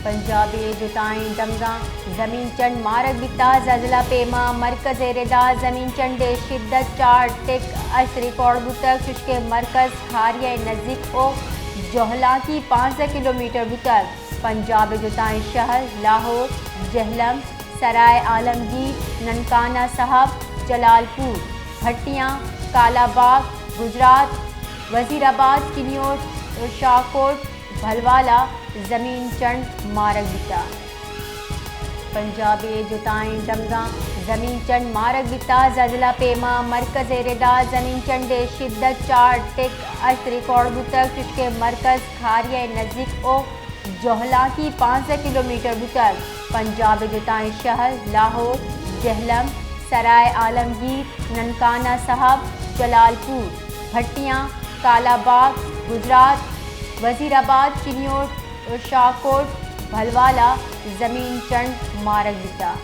پنجاب ءِ جتائیں دمگاں زمین چنڈ مارگ بیتا، زلزلہ پیما مرکز ءِ ردا زمین چنڈ ءِ شدت چار ٹک ہشت ریکارڈ بوتگ، چشکہ مرکز کھاری ءِ نزیک و جہلانکی پانزدہ کلومیٹر بوتگ۔ پنجاب ءِ جتائیں شہر لاہور، جہلم، سرائے عالمگیر، ننکانہ صاحب، جلال پور، بھٹیاں، کالا باغ، گجرات، وزیر آباد، کنیوٹ، شاہ کوٹ، بھلوالا زمین چنڈ مارگ بیتا۔ پنجاب ءِ جتائیں دمگاں زمین چنڈ مارگ بیتا، زلزلہ پیما مرکز ءِ ردا زمین چنڈ ءِ شدت چار ٹک ہشت ریکارڈ بوتگ، چشکہ مرکز کھاری ءِ نزیک و جہلانکی پانزدہ کلومیٹر بوتگ۔ پنجاب ءِ جتائیں شہر لاہور، جہلم، سرائے عالمگیر، ننکانہ صاحب، جلال پور، بھٹیاں، کالا باغ، گجرات، وزیر آباد، چنیوٹ، شاہ کوٹ، بھلوالا زمین چنڈ مارگ بیتا۔